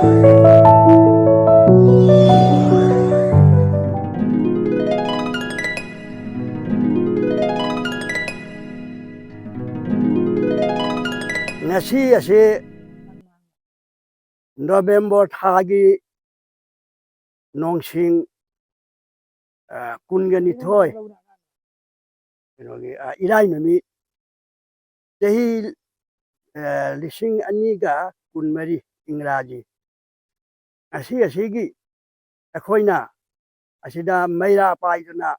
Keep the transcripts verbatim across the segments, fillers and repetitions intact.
ꯉꯁꯤ ꯑꯁꯤ ꯅꯣꯕꯦꯝꯕꯔ ꯊꯥꯒꯤ ꯅꯣꯡꯁꯤꯡ, ꯑ, ꯀꯨꯟꯒ ꯅꯤꯊꯣꯏ, ꯀꯩꯅꯣꯒꯤ, ꯑ, ꯏꯔꯥꯏ ꯅꯨꯃꯤꯠ, ꯆꯍꯤ, ꯑ, ꯂꯤꯁꯤꯡ ꯑꯅꯤꯒ ꯀꯨꯟꯃꯔꯤ ꯏꯪꯒ꯭ꯔꯥꯖꯤ꯫ ꯉꯁꯤ ꯑꯁꯤꯒꯤ ꯑꯩꯈꯣꯏꯅ ꯑꯁꯤꯗ ꯃꯩꯔꯥ ꯄꯥꯏꯗꯨꯅ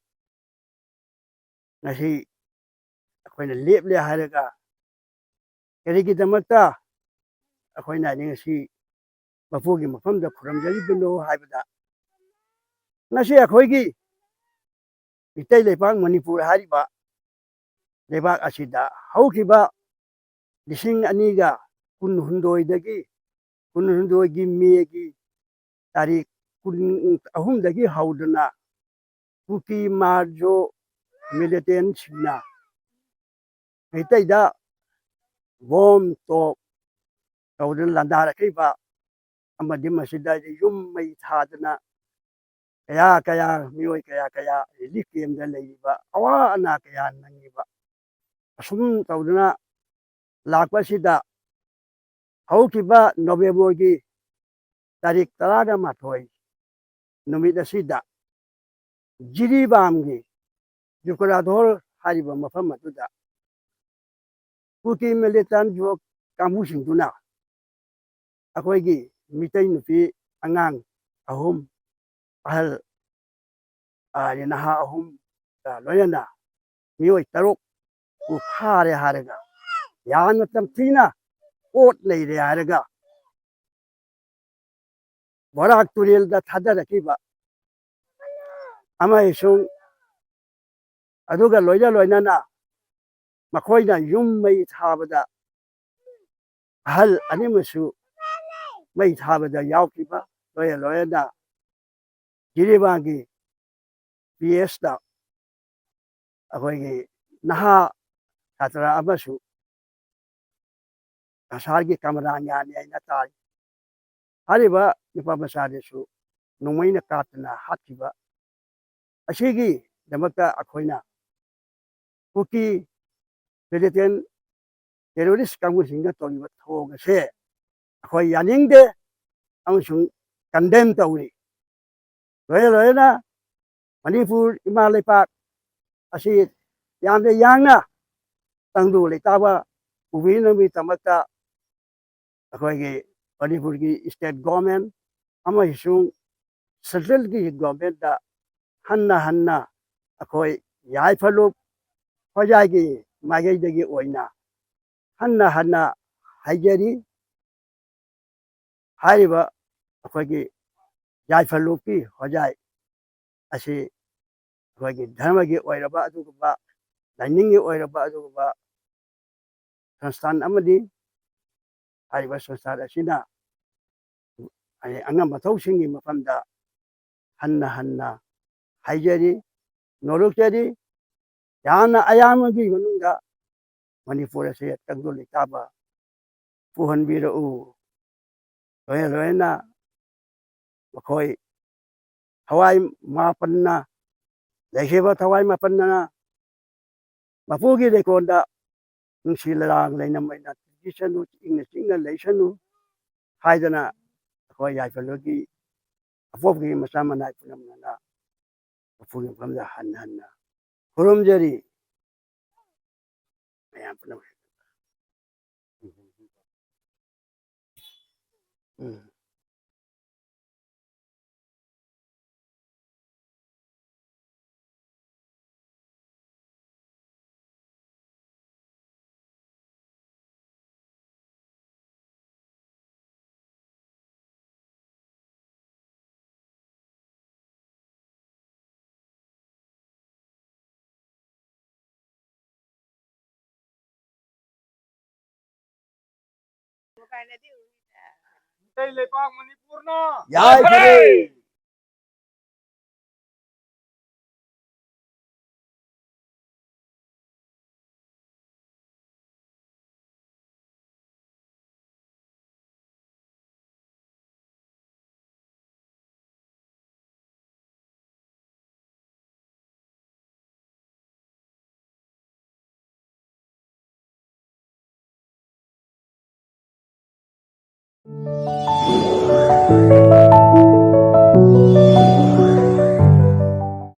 ꯉꯁꯤ ꯑꯩꯈꯣꯏꯅ ꯂꯦꯞꯂꯦ ꯍꯥꯏꯔꯒ, ꯀꯔꯤꯒꯤꯗꯃꯛꯇ ꯑꯩꯈꯣꯏꯅ ꯉꯁꯤ ꯃꯄꯨꯒꯤ ꯃꯐꯝꯗ ꯈꯨꯔꯨꯝꯖꯔꯤꯕꯅꯣ ꯍꯥꯏꯕꯗ, ꯉꯁꯤ ꯑꯩꯈꯣꯏꯒꯤ ꯃꯤꯇꯩ ꯂꯩꯄꯥꯛ ꯃꯅꯤꯄꯨꯔ ꯍꯥꯏꯔꯤꯕ ꯂꯩꯕꯥꯛ ꯑꯁꯤꯗ ꯍꯧꯈꯤꯕ ꯂꯤꯁꯤꯡ ꯑꯅꯤꯒ ꯀꯨꯟꯍꯨꯝꯗꯣꯏꯗꯒꯤ, ꯀꯨꯟꯍꯨꯝꯗꯣꯏꯒꯤ ꯃꯦꯒꯤ ꯇꯥꯔꯤꯛ ꯀꯨꯟ ꯑꯍꯨꯝꯗꯒꯤ ꯍꯧꯗꯨꯅ ꯀꯨꯀꯤ ꯃꯥꯔꯖꯣ ꯃꯤꯂꯤꯇꯦꯟꯁꯤꯡꯅ ꯃꯩꯇꯩꯗ ꯕꯣꯝ ꯇꯣꯞ ꯇꯧꯗꯨꯅ ꯂꯥꯟꯗꯥꯔꯛꯈꯤꯕ ꯑꯃꯗꯤ ꯃꯁꯤꯗ ꯌꯨꯝ ꯃꯩ ꯊꯥꯗꯨꯅ ꯀꯌꯥ ꯀꯌꯥ, ꯃꯤꯑꯣꯏ ꯀꯌꯥ ꯀꯌꯥ ꯔꯤꯂꯤꯐ ꯀꯦꯝꯗ ꯂꯩꯔꯤꯕ, ꯑꯋꯥ ꯑꯅꯥ ꯀꯌꯥ ꯅꯪꯉꯤꯕ, ꯑꯁꯨꯝ ꯇꯧꯗꯨꯅ ꯂꯥꯛꯄ ꯑꯁꯤꯗ ꯍꯧꯈꯤꯕ ꯅꯣꯕꯦꯝꯕꯔꯒꯤ ꯇꯥꯔꯤꯛ ꯇꯔꯥꯒ ꯃꯥꯊꯣꯏ ꯅꯨꯃꯤꯠ ꯑꯁꯤꯗ ꯖꯤꯔꯤꯕꯥꯝꯒꯤ ꯖꯨꯀ꯭ꯔꯥꯙꯣꯜ ꯍꯥꯏꯔꯤꯕ ꯃꯐꯝ ꯑꯗꯨꯗ ꯀꯨꯀꯤ ꯃꯤꯂꯤꯇꯦꯟ ꯀꯥꯡꯕꯨꯁꯤꯡꯗꯨꯅ ꯑꯩꯈꯣꯏꯒꯤ ꯃꯤꯇꯩ ꯅꯨꯄꯤ ꯑꯉꯥꯡ ꯑꯍꯨꯝ, ꯑꯍꯜ, ꯑ, ꯅꯍꯥ ꯑꯍꯨꯝꯒ ꯂꯣꯏꯅꯅ ꯃꯤꯑꯣꯏ ꯇꯔꯨꯛꯄꯨ ꯐꯥꯔꯦ ꯍꯥꯏꯔꯒ, ꯌꯥꯝꯅ ꯇꯝꯊꯤꯅ ꯑꯣꯠ ꯅꯩꯔꯦ ꯍꯥꯏꯔꯒ, ꯕꯣꯔꯥꯛ ꯇꯨꯔꯦꯜꯗ ꯊꯥꯗꯔꯛꯈꯤꯕ ꯑꯃꯁꯨꯡ ꯑꯗꯨꯒ ꯂꯣꯏꯅ ꯂꯣꯏꯅꯅ ꯃꯈꯣꯏꯅ ꯌꯨꯝ ꯃꯩ ꯊꯥꯕꯗ ꯑꯍꯜ ꯑꯅꯤꯃꯛꯁꯨ ꯃꯩ ꯊꯥꯕꯗ ꯌꯥꯎꯈꯤꯕ, ꯂꯣꯏꯅ ꯂꯣꯏꯅꯅ ꯖꯤꯔꯤꯕꯥꯝꯒꯤ ꯄꯤ ꯑꯦꯁꯇ ꯑꯩꯈꯣꯏꯒꯤ ꯅꯍꯥ ꯁꯥꯇ꯭ꯔ ꯑꯃꯁꯨ ꯀꯁꯥꯔꯒꯤ ꯀꯃꯔꯥ ꯉꯥꯅꯤ ꯍꯥꯏꯅ ꯇꯥꯔꯤ꯫ ꯍꯥꯏꯔꯤꯕ ꯅꯨꯄꯥ ꯃꯆꯥꯗꯨꯁꯨ ꯅꯣꯡꯃꯩꯅ ꯀꯥꯞꯇꯨꯅ ꯍꯥꯠꯈꯤꯕ ꯑꯁꯤꯒꯤꯗꯃꯛꯇ ꯑꯩꯈꯣꯏꯅ ꯀꯨꯀꯤ militant terrorist ꯀꯥꯡꯕꯨꯁꯤꯡꯅ ꯇꯧꯔꯤꯕ ꯊꯧꯑꯣꯡ ꯑꯁꯦ ꯑꯩꯈꯣꯏ ꯌꯥꯅꯤꯡꯗꯦ ꯑꯃꯁꯨꯡ condemn ꯇꯧꯔꯤ꯫ ꯂꯣꯏꯅ ꯂꯣꯏꯅꯅ ꯃꯅꯤꯄꯨꯔ ꯏꯃꯥ ꯂꯩꯄꯥꯛ ꯑꯁꯤ ꯌꯥꯝꯅ ꯌꯥꯡꯅ ꯇꯪꯗꯨ ꯂꯩꯇꯥꯕ ꯄꯨꯕꯤꯅꯕꯒꯤꯗꯃꯛꯇ ꯑꯩꯈꯣꯏꯒꯤ ꯃꯅꯤꯄꯨꯔꯒꯤ state government ꯑꯃꯁꯨꯡ central ꯒꯤ government ꯇ ꯍꯟꯅ ꯍꯟꯅ ꯑꯩꯈꯣꯏ ꯌꯥꯏꯐ ꯂꯨꯞ ꯍꯣꯖꯥꯏꯒꯤ ꯃꯥꯏꯀꯩꯗꯒꯤ ꯑꯣꯏꯅ ꯍꯟꯅ ꯍꯟꯅ ꯍꯥꯏꯖꯔꯤ꯫ ꯍꯥꯏꯔꯤꯕ ꯑꯩꯈꯣꯏꯒꯤ ꯌꯥꯏꯐ ꯂꯨꯞꯀꯤ ꯍꯣꯖꯥꯏ ꯑꯁꯤ ꯑꯩꯈꯣꯏꯒꯤ ꯙꯔꯃꯒꯤ ꯑꯣꯏꯔꯕ ꯑꯗꯨꯒꯨꯝꯕ, ꯂꯥꯏꯅꯤꯡꯒꯤ ꯑꯣꯏꯔꯕ ꯑꯗꯨꯒꯨꯝꯕ ꯁꯪꯁꯊꯥꯟ ꯑꯃꯅꯤ꯫ ꯍꯥꯏꯔꯤꯕ ꯁꯪꯁꯊꯥꯟ ꯑꯁꯤꯅ ꯑꯉꯝ ꯑꯊꯧꯁꯤꯡꯒꯤ ꯃꯐꯝꯗ ꯍꯟꯅ ꯍꯟꯅ ꯍꯥꯏꯖꯔꯤ, ꯅꯣꯂꯨꯛꯆꯔꯤ꯫ ꯌꯥꯝꯅ ꯑꯌꯥꯝꯕꯒꯤ ꯃꯅꯨꯡꯗ ꯃꯅꯤꯄꯨꯔ ꯑꯁꯤ ꯇꯪꯗꯨ ꯂꯩꯇꯥꯕ ꯄꯨꯍꯟꯕꯤꯔꯛꯎ꯫ ꯂꯣꯏꯅ ꯂꯣꯏꯅꯅ ꯃꯈꯣꯏ ꯊꯋꯥꯏ ꯃꯥꯄꯟꯅ, ꯂꯩꯈꯤꯕ ꯊꯋꯥꯏ ꯃꯥꯄꯟꯅ ꯃꯄꯨꯒꯤ ꯂꯩꯀꯣꯜꯗ ꯅꯨꯡꯁꯤ ꯂꯩꯔꯥꯡ ꯂꯩꯅꯝ ꯑꯣꯏꯅ ꯇꯤꯟꯕꯤꯁꯅꯨ, ꯏꯪꯅ ꯆꯤꯛꯅ ꯂꯩꯁꯅꯨ ꯍꯥꯏꯗꯅ ꯑꯩꯈꯣꯏ ꯌꯥꯏꯐꯕꯒꯤ ꯑꯄꯣꯛꯄꯒꯤ ꯃꯆꯥ ꯃꯅꯥꯏ ꯄꯨꯝꯅꯃꯛꯅ ꯃꯄꯨꯒꯤ ꯃꯐꯝꯗ ꯍꯟꯅ ꯍꯟꯅ ꯈꯨꯔꯨꯝꯖꯔꯤ꯫ ꯃꯌꯥꯝ ꯄꯨꯝꯅꯃꯛ꯫ ꯎꯝ꯫ ꯃꯩꯇꯩ ꯂꯩꯄꯥꯛ ꯃꯅꯤꯄꯨꯔꯅ ꯌꯥꯏꯐꯔꯦ꯫